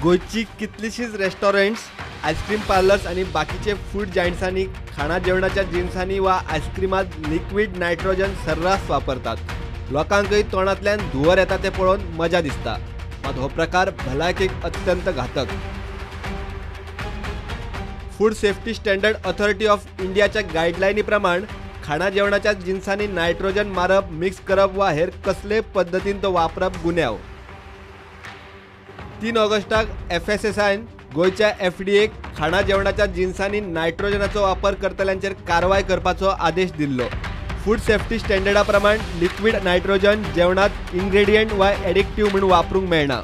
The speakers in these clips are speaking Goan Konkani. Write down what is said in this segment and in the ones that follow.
गोंयची कितलीशीच रेस्टॉरंट्स, आयस्क्रीम पार्लर्स आनी बाकीचे फूड जायंट्सांनी खाणा जेवणाच्या जिनसांनी वा आयस्क्रीमात लिक्विड नायट्रोजन सर्रास वापरतात। लोकांकय तोंडांतल्यान धुंवर येता ते पळोवन मजा दिसता, मात हो प्रकार भलायकेक अत्यंत घातक। Food safety standard authority of इंडियाच्या गायडलायनी प्रमाण खाणा जेवणाच्या जिनसांनी नायट्रोजन मारप, मिक्स करप वा हेर कसले पद्दतीन तो वापरप गुन्यांव। 3 ऑगस्टाक एफएसएसआयन गोंयच्या एफडीएक खाणा जेवणाच्या जिनसांनी नायट्रोजनाचो वापर करतल्यांचेर कारवाय करपाचो आदेश दिल्लो। फूड सेफ्टी स्टँडर्डा प्रमाण लिक्विड नायट्रोजन जेवणात इन्ग्रेडियंट वा एडिक्टिव्ह म्हूण वापरूंक मेळना।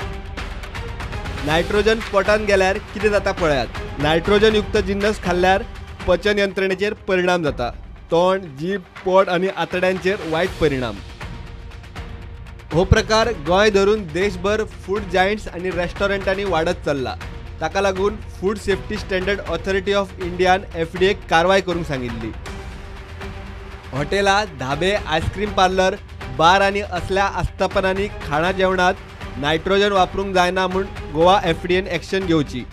नायट्रोजन पोटांत गेल्यार कितें जाता पळयात। नायट्रोजन युक्त जिन्नस खाल्ल्यार पचन यंत्रणेचेर परिणाम जाता। तोंड, जीभ, पोट आनी आतड्यांचेर वायट परिणाम। हो प्रकार गोंय धरून देशभर फूड जायंट्स आनी रेस्टॉरंटांनी वाडत चल्ला। ताका लागून food safety standard authority of Indian एफडीएक कारवाय करूंक सांगिल्ली। हॉटेलां, धाबे, आयस्क्रीम पार्लर, बार आनी असल्या आस्थापनांनी खाणा जेवणात नायट्रोजन वापरूंक जायना म्हूण गोवा एफडीएन एक्शन घेवची।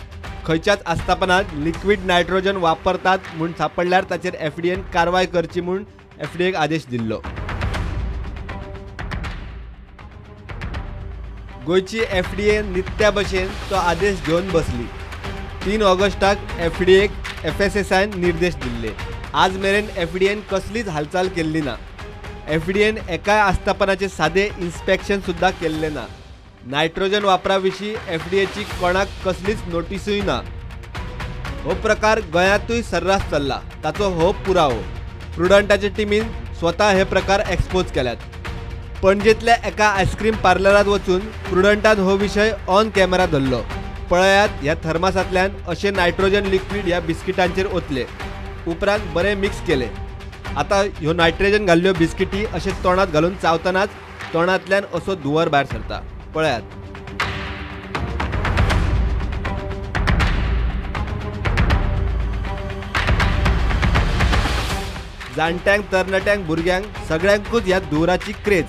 खंयच्याच आस्थापनांत लिक्विड नायट्रोजन वापरतात म्हूण सांपडल्यार ताचेर एफडीएन कारवाय करची म्हूण एफडीएक आदेश दिल्लो। गोंयची एफडीए नित्या भशेन तो आदेश घेवन बसली। 3 ऑगस्टाक एफडीएक एफएसएसआयन निर्देश दिल्ले। आज मेरेन एफडीएन कसलीच हालचाल केल्ली ना। एफडीएन एकाय आस्थापनाचे सादे इन्स्पेक्शन सुद्दां केल्लें ना। नायट्रोजन वापरा विशीं एफडीएची कोणाक कसलीच नोटिसूय ना। हो प्रकार गोंयांतूय सर्रास चल्ला, ताचो हो पुरावो। प्रुडंटाचे टिमीन स्वता हे प्रकार एक्सपोज केल्यात। पणजेंतल्या एका आयस्क्रीम पार्लरांत वचून प्रुडंटान हो विशय ऑन कॅमेरा धरलो। पळयात, ह्या थर्मासांतल्यान अशें नायट्रोजन लिक्विड ह्या बिस्किटांचेर ओतले, उपरांत बरें मिक्स केलें। आतां ह्यो नायट्रोजन घाल्ल्यो बिस्किटी अशें तोंडांत घालून चावतनाच तोंडांतल्यान असो धुंवर भायर सरता। पळयात। जाणट्यांक, तरणाट्यांक, भुरग्यांक सगळ्यांकूच ह्या धुंवराची क्रेज।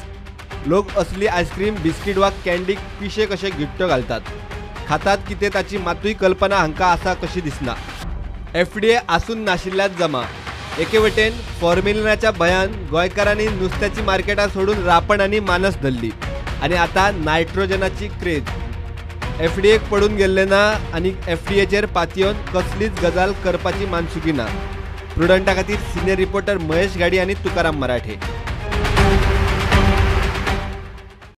लोक असली आयस्क्रीम, बिस्कीट वा कॅन्डीक पिशे कशे गिट्ट्यो घालतात। खातात कितें ताची मातूय कल्पना हांकां आसा कशी दिसना। एफडीए आसून नाशिल्ल्यात जमा। एके वटेन फॉर्मेलिनाच्या भंयान गोंयकारांनी नुस्त्याची मार्केटां सोडून रापण आनी मानस धरली आनी आतां नायट्रोजनाची क्रेज। एफडीएक पडून गेल्लें ना आनी एफडीएचेर पातयेवन कसलीच गजाल करपाची मानसुकी ना। प्रुडंटा खातीर सिनियर रिपोर्टर महेश गाडी आनी तुकाराम मराठे।